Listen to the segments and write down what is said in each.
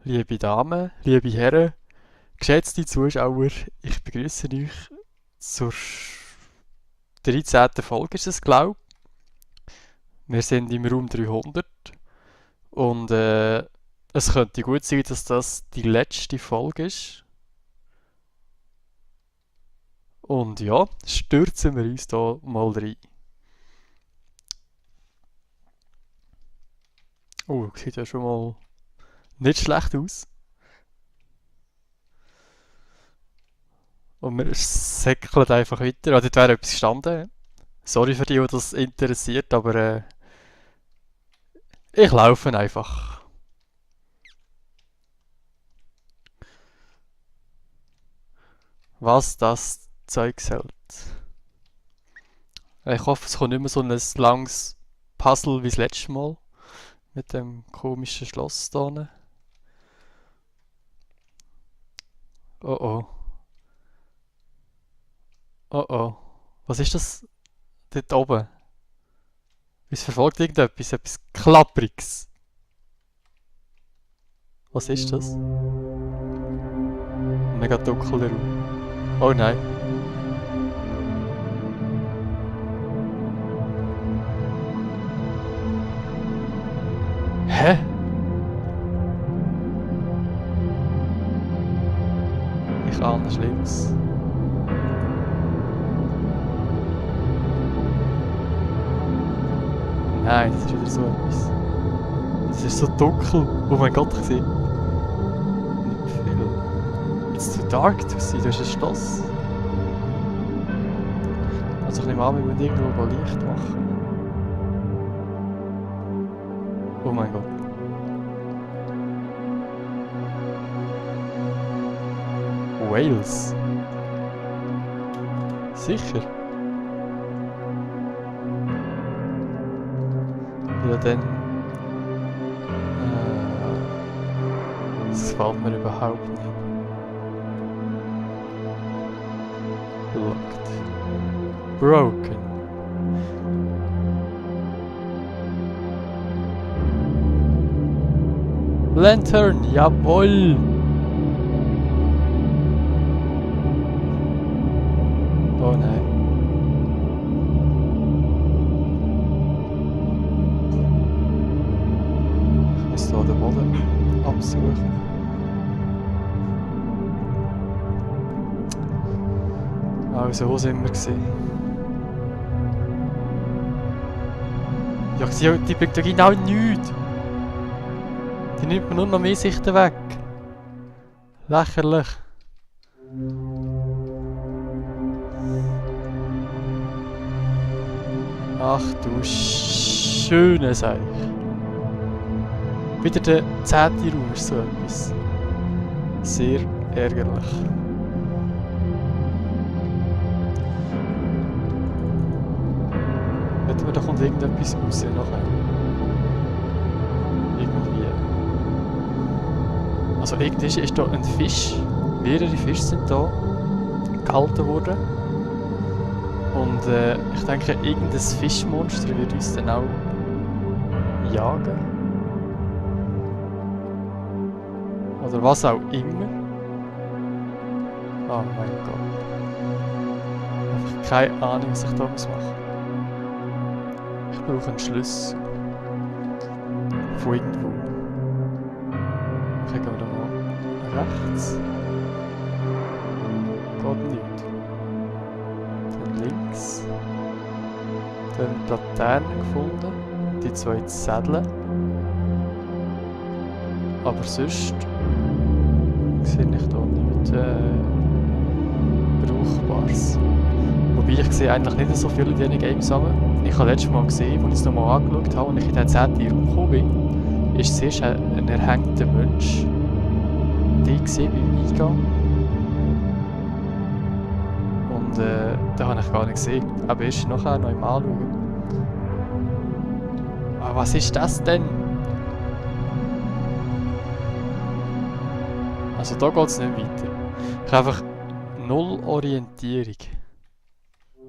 Liebe Damen, liebe Herren, geschätzte Zuschauer, ich begrüße euch zur 13. Folge, ist es, glaube ich. Wir sind im Raum 300 und es könnte gut sein, dass das die letzte Folge ist. Und ja, stürzen wir uns da mal rein. Oh, sieht ja schon mal nicht schlecht aus. Und wir säckeln einfach weiter. Ah, dort wäre etwas gestanden. Sorry für die, die das interessiert, aber ich laufe einfach. Was das Zeug hält. Ich hoffe, es kommt nicht mehr so ein langes Puzzle wie das letzte Mal. Mit dem komischen Schloss da hinten. Oh oh. Oh oh. Was ist das dort oben? Es verfolgt irgendetwas, etwas Klappriges. Was ist das? Mega dunkler Raum. Oh nein. Hä? Ich ahne Schlimmes. Nein, das ist wieder so etwas. Das ist so dunkel. Oh mein Gott, ich sehe nicht viel. It's too dark to see. Da ist ein Schloss. Also ich nehme an, wir müssen irgendwo Licht machen. Oh mein Gott. Wales. Sicher. Ja, dann. Das gefällt mir überhaupt nicht. Locked. Broken. Lantern, jawohl! Oh nein. Ich muss hier den Boden absuchen. Also, wo sind wir gewesen? Ja, die bringt ja genau nichts. Die nimmt mir nur noch mehr Sichten weg. Lächerlich. Ach du schöne Sache. Wieder der 10. Raum ist so etwas. Sehr ärgerlich. Da kommt irgendetwas raus nachher. Irgendwie. Also irgendwie ist da ein Fisch. Mehrere Fische sind da gehalten worden. Und ich denke, irgendein Fischmonster wird uns dann auch jagen. Oder was auch immer. Oh mein Gott. Einfach keine Ahnung, was ich da machen muss. Ich brauche einen Schlüssel. Von irgendwo. Okay, gehen wir da mal rechts. Geht nicht. Dann links. Dann die Laterne gefunden. Die 2 Sädel. Aber sonst sehe ich da nichts Brauchbares. Wobei ich sehe eigentlich nicht so viele in diesen Games zusammen. Ich habe letztes Mal gesehen, als ich es nochmal angeschaut habe und ich in den 10. Raum gekommen bin, ist zuerst ein erhängter Mensch da gesehen beim Eingang. Und den habe ich gar nicht gesehen. Aber erst nachher noch im Anschauen. Aber was ist das denn? Also da geht es nicht weiter. Ich habe einfach null Orientierung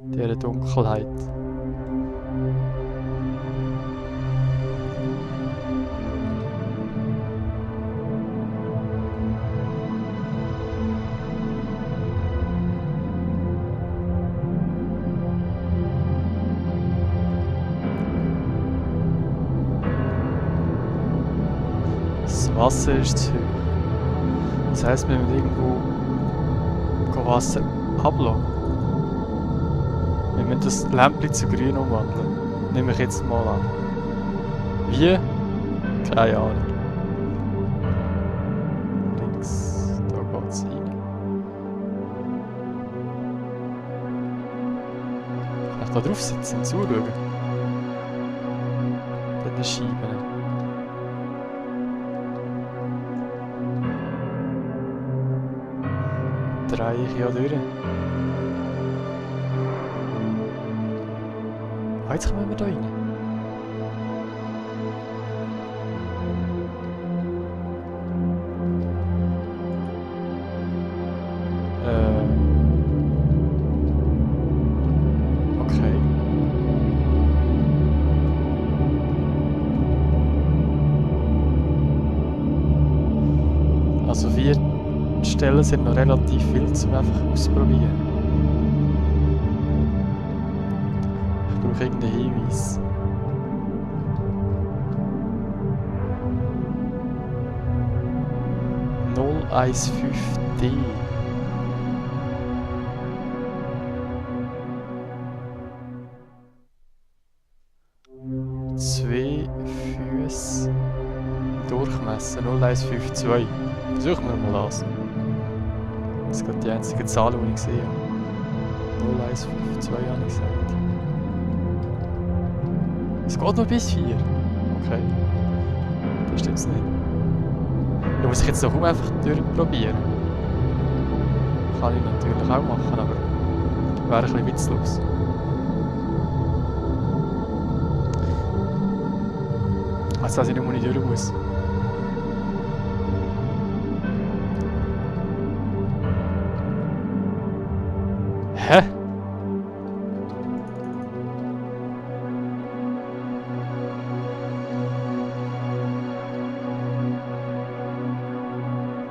in dieser Dunkelheit. Das Wasser ist zu hoch. Das heisst, wir müssen irgendwo Wasser ablassen. Wir müssen das Lämpchen zu grün umwandeln. Nehme ich jetzt mal an. Wie? Keine Ahnung. Links, da geht's rein. Kann ich da drauf sitzen und zuschauen? Dann die Scheiben. Drehe ich ja durch. Ah, jetzt kommen wir da rein. Okay. Also 4 Stellen sind noch relativ viel, zum einfach ausprobieren. Ich brauche irgendeinen Hinweis. (015D). Zwei Füße Durchmesser 0152. Versuchen wir mal das. Das ist gerade die einzige Zahl, die ich gesehen habe. 0152 habe ich gesagt. Es geht noch bis 4. Okay. Das stimmt's nicht. Da muss ich jetzt noch einfach durchprobieren. Kann ich natürlich auch machen, aber wäre ein bisschen witzlos. Also, dass ich nicht durch muss. Hä?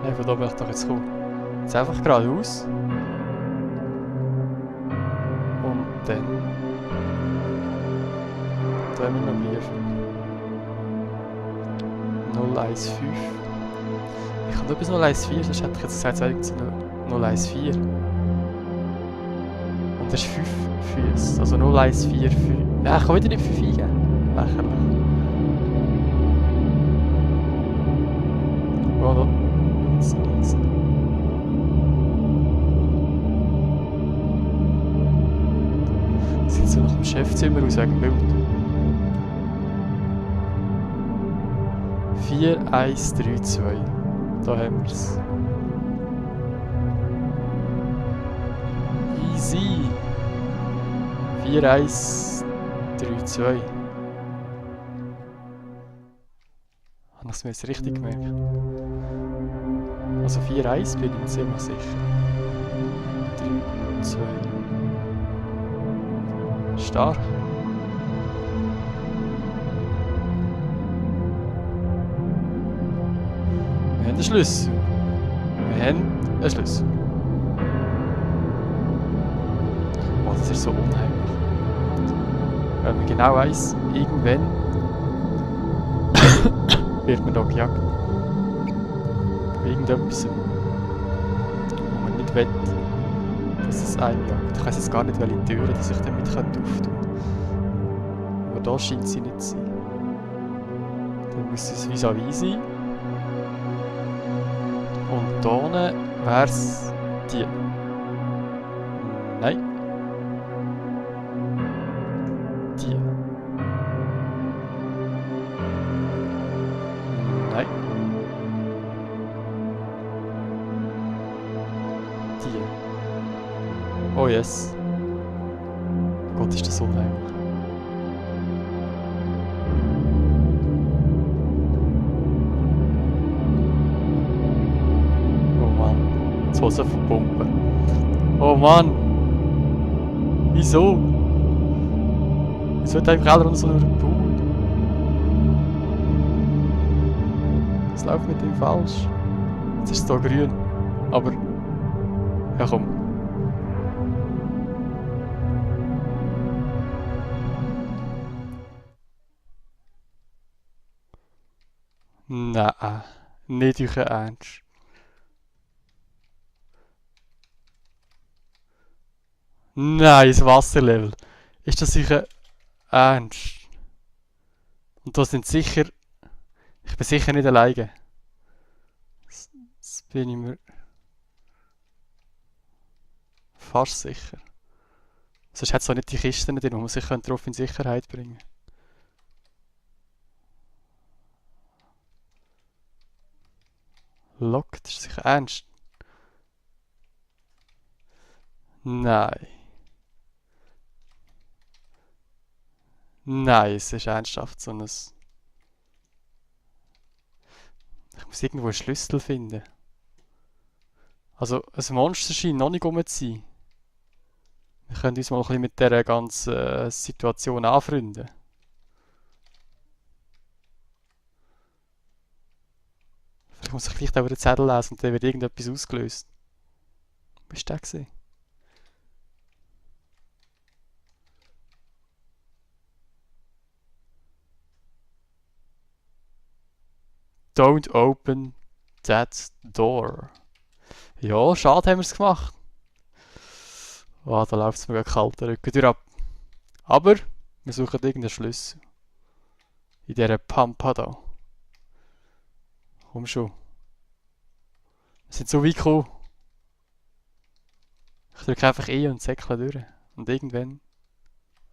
Nein, von da bin ich doch jetzt gekommen. Jetzt einfach geradeaus. Und dann... Da haben wir noch Briefe. 015. Ich kann nur bis 014, sonst hätte ich jetzt gesagt, es wäre 014. Und das ist 5 Füße, also 0145. Ja, ich kann wieder nicht 5 eingeben. Lächerlich. Oh, da. Links. Das sieht so nach dem Chefzimmer aus, wegen dem Bild. 4132. Da haben wir es. Easy. 4132. Habe ich es mir jetzt richtig gemerkt? Also 4-1 bin ich mir ziemlich sicher. 3-2. Stark. Wir haben einen Schlüssel. Oh, das ist so unheimlich. Wenn man genau weiss, irgendwann wird man da gejagt. Irgendetwas, wo man nicht will, dass es einen jagt. Ich weiss jetzt gar nicht, welche Türen die sich damit auftun können. Aber da scheint sie nicht zu sein. Dann muss es vis-à-vis sein. Und da unten wäre es die. Nein. Die. Nein. Die. Oh yes. Gott, ist das unheimlich. Die Hose verpumpen. Oh Mann! Wieso? Wieso hat einfach Keller und so einen Pool? Was läuft mit dem falsch? Jetzt ist es hier grün. Aber... Ja komm. Nein, nicht euer Ernst. Nein, das Wasserlevel. Ist das euer Ernst? Und da sind sicher... Ich bin sicher nicht alleine. Das bin ich mir fast sicher. Sonst hat es auch nicht die Kisten drin, wo man sich darauf in Sicherheit bringen könnte. Lockt, ist sicher ernst? Nein. Nein, es ist ernsthaft so ein... Ich muss irgendwo einen Schlüssel finden. Also, ein Monster scheint noch nicht rum zu sein. Wir können uns mal ein bisschen mit dieser ganzen Situation anfreunden. Vielleicht muss ich gleich auch den Zettel lesen und dann wird irgendetwas ausgelöst. Wo war der gewesen? Don't open that door. Ja, schade haben wir es gemacht. Oh, da läuft es mir kalt der Rücken durch ab. Aber wir suchen irgendeinen Schlüssel. In dieser Pampa da. Komm schon. Wir sind so weit gekommen. Ich drücke einfach und säckle durch. Und irgendwann...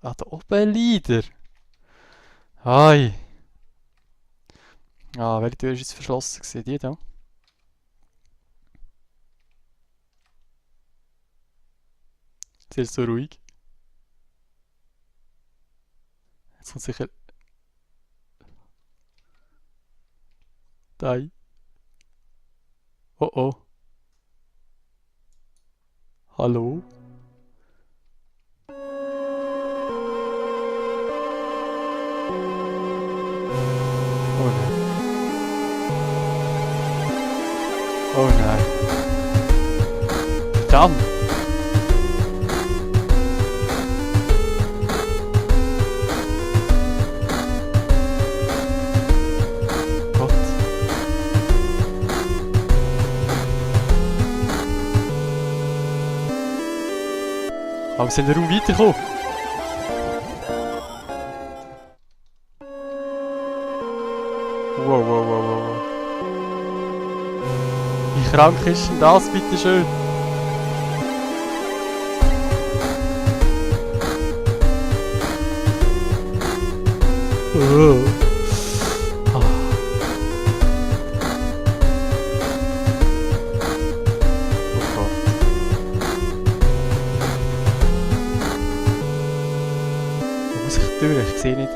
Ah, da oben Lieder. Ai. Ah, welche Tür ist jetzt verschlossen gewesen? Die da? Sie ist so ruhig. Jetzt kommt sicher... Nein. Oh oh. Hallo? Oh nein. Oh nein. Verdammt! Gott. Aber wir sind in den Raum weitergekommen. Wow, wow, wow, wow, wow. Wie krank ist denn das, bitteschön? Oh. Ah. Oh Gott. Wo muss ich durch? Ich sehe nicht.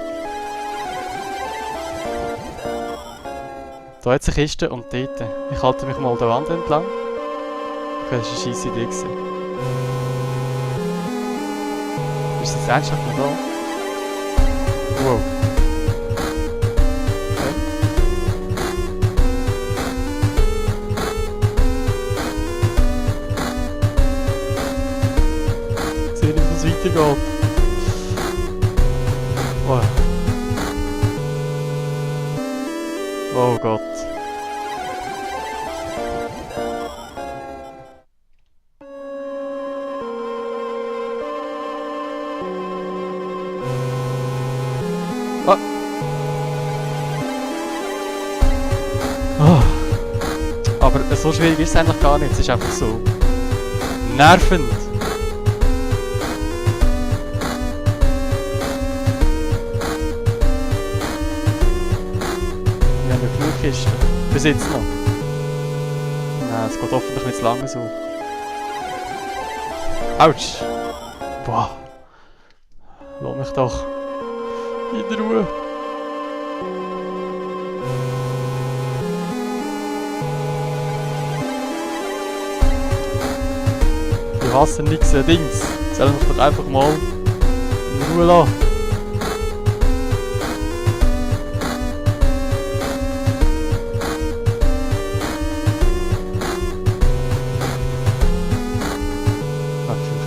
Da hat es eine Kiste und dort. Ich halte mich mal der Wand entlang. Okay, das war eine scheisse Idee gewesen. Ist das ernsthaft noch da? Wow. Okay. Ich sehe nicht, wo es weitergeht. Wow. Oh Gott. Ah. Oh. Aber so schwierig ist es eigentlich gar nicht. Es ist einfach so nervend. Wir haben ja genug Kisten. Bis jetzt noch. Nein, es geht hoffentlich nicht zu lange so. Autsch! Boah! Lass mich doch in der Ruhe. Ich hasse nix, Dings. Soll mich doch einfach mal in Ruhe lassen.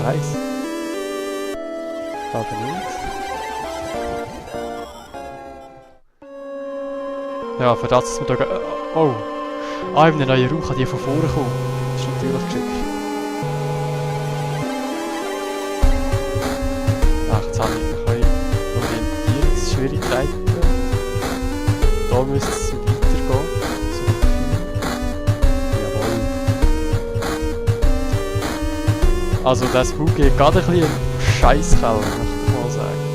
Kreis. Aber nicht. Ja, Ja, für das, dass wir da... Oh! Ah, in einem neuen Raum kann die von vorne kommen. Das ist natürlich geschickt. Ach, jetzt habe ich ein bisschen Orientierungsschwierigkeiten. Da müsste es weitergehen. So Jawohl. Also das Buch geht gerade ein bisschen in Scheisskeller, möchte ich mal sagen.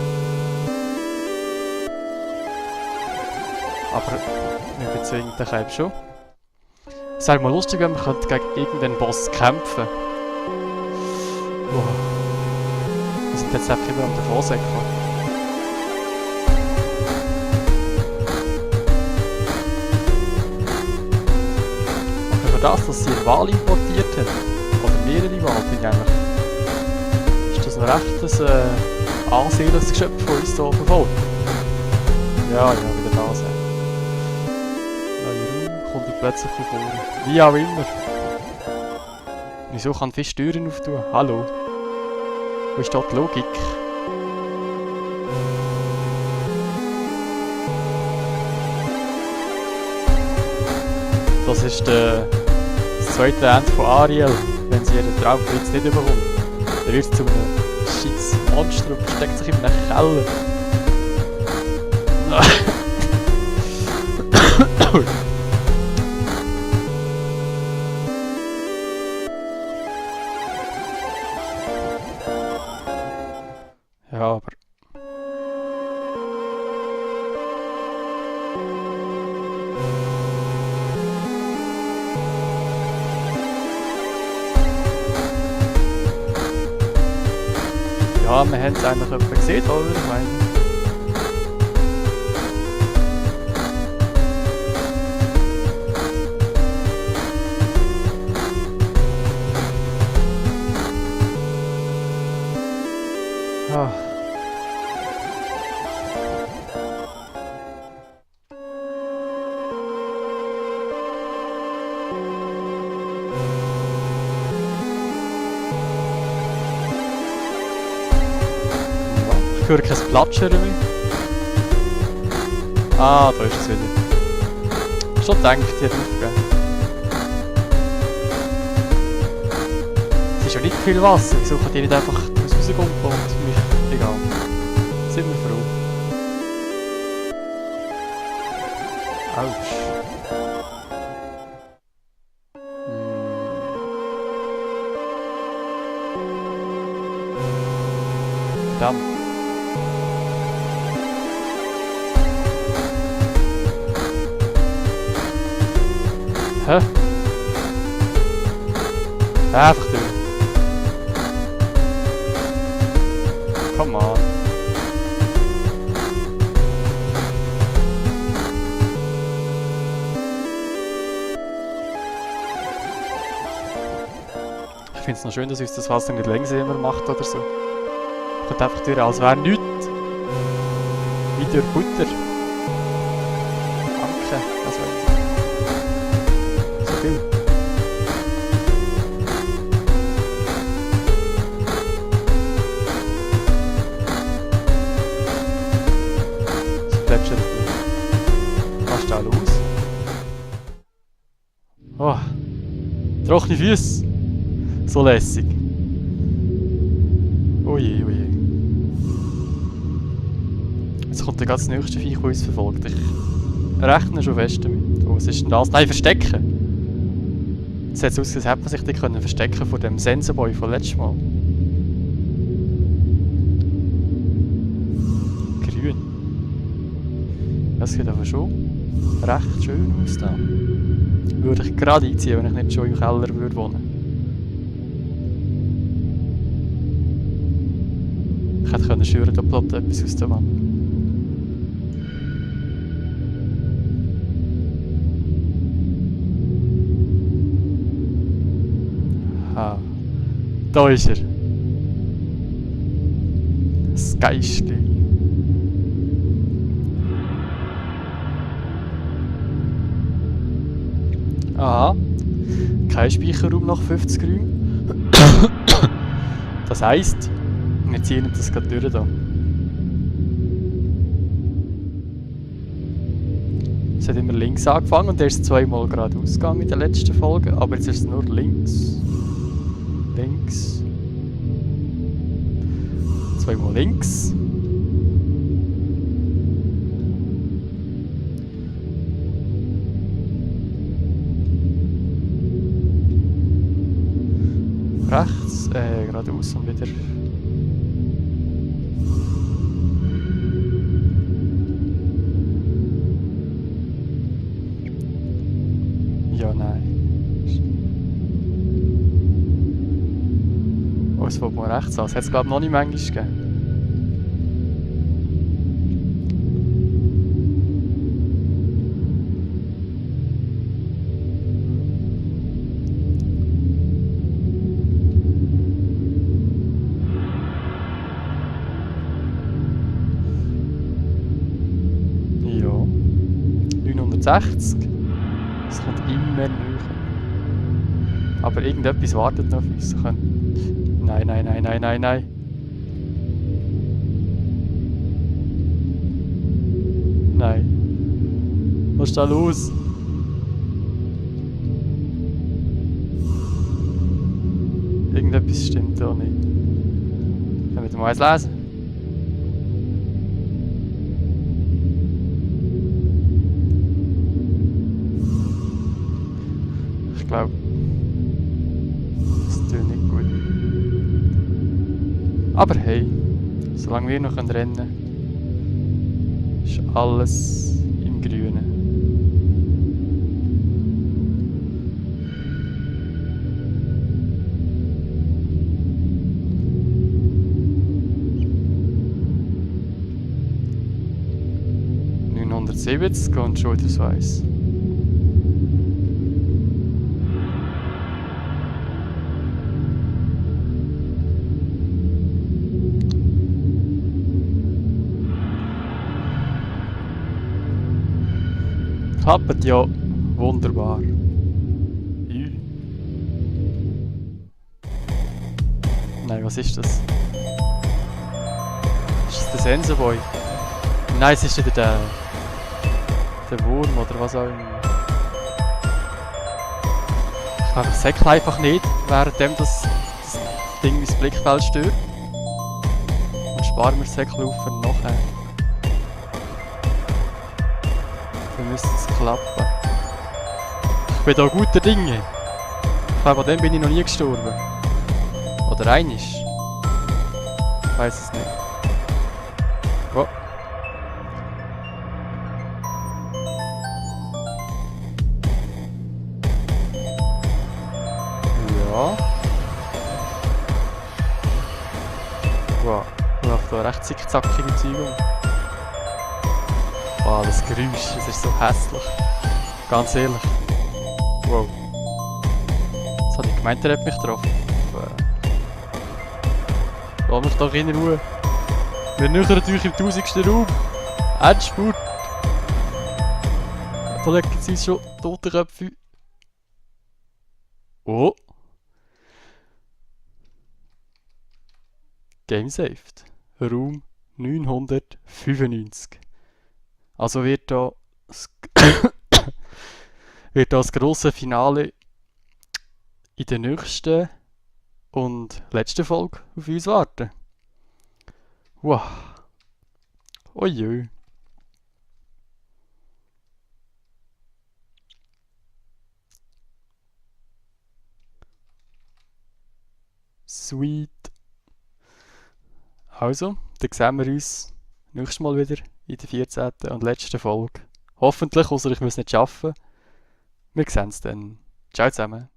Aber wir bezwingen den Kaib schon. Es wäre mal lustig, wenn wir gegen irgendeinen Boss kämpfen. Wow. Wir sind jetzt einfach immer am Davonsäckeln. Aber für das, dass sie eine Wal importiert haben, oder mehrere Wale, finde ich eigentlich, ist das noch recht ein ansehnliches Geschöpf von uns hier verfolgt. Ja, wieder da sein. Kommt er plötzlich von vorne. Wie auch immer. Wieso kann Fisch Türen auftun? Hallo? Wo ist dort die Logik? Das ist das zweite Ende von Ariel. Wenn sie ihren Traumprinz nicht bekommt, dann wird sie zu einem scheiß Monster und versteckt sich in einem Keller. Ja, aber... Ja, wir haben es eigentlich etwa gesehen, oder? Ich meine... Ah. Ich höre kein Platschern mehr. Ah, da ist es wieder. Schon gedacht, die hat aufgegeben. Es ist ja nicht viel Wasser, wieso kann die nicht einfach rauskommen und mich... Egal. Sind wir froh. Autsch. Verdammt. Hä? Einfach durch. Come on. Ich finde es noch schön, dass uns das Wasser nicht langsamer macht oder so. Kommt einfach durch, als wäre nichts. Wie durch Butter. Danke, was will ich? So viel. Was ist da los? Oh, trockene Füße. So lässig. Oje, oje. Jetzt kommt der ganz nächste Viech, der uns verfolgt. Ich rechne schon fest damit. Oh, was ist denn das? Nein, verstecken! Es sieht aus, als hätte man sich die verstecken vor dem Sensenboy von letztem Mal. Grün. Das sieht aber schon recht schön aus da. Würde ich gerade einziehen, wenn ich nicht schon im Keller würde wohnen. Ich hätte können schwören, da ploppt etwas aus der Wand. Ah, da ist er. Das Geistli. Aha. Kein Speicherraum nach 50 Räumen. Das heisst, wir ziehen das gerade durch da. Es hat immer links angefangen und er ist zweimal geradeaus gegangen in der letzten Folge, aber jetzt ist es nur links. Links. Zweimal links. Rechts, geradeaus und wieder. Ja, nein. Oh, es fängt mal rechts an. Es hat es, glaube ich, noch nicht manchmal gegeben. Ja. 960. Es kommt immer näher. Aber irgendetwas wartet noch auf uns. Nein, nein, nein, nein, nein, nein. Nein. Was ist da los? Irgendetwas stimmt da nicht. Können wir mal eins lesen? Ich glaube, das tut nicht gut. Aber hey, solange wir noch rennen können, ist alles im Grünen. ...970 und schon das Weiss. Klappt ja wunderbar. Nein, was ist das? Ist das der Sensenboy? Nein, es ist wieder der Wurm oder was auch immer. Ich glaube, das Säckchen einfach nicht, währenddem das Ding mein Blickfeld stört. Und sparen wir das Säckchen auf für nachher. Dann müsste es klappen. Ich bin da guter Dinge. Ich glaube, an dem bin ich noch nie gestorben. Oder einisch. Ich weiß es nicht. Oh. Ja. Wow. Ich mache da recht zickzackige Züge. Wow, das Geräusch, das ist so hässlich. Ganz ehrlich. Wow. Das hatte ich gemeint, er hat mich getroffen. Lass mich doch in Ruhe. Wir nähern euch im 1000. Raum. Endspurt. Da liegen sie schon tote Köpfe. Oh. Game saved. Raum 995. Also wird da das grosse Finale in der nächsten und letzten Folge auf uns warten. Wow. Ojö. Sweet. Also, dann sehen wir uns nächstes Mal wieder in der 14. und letzten Folge. Hoffentlich, außer ich muss es nicht schaffen. Wir sehen uns dann. Ciao zusammen.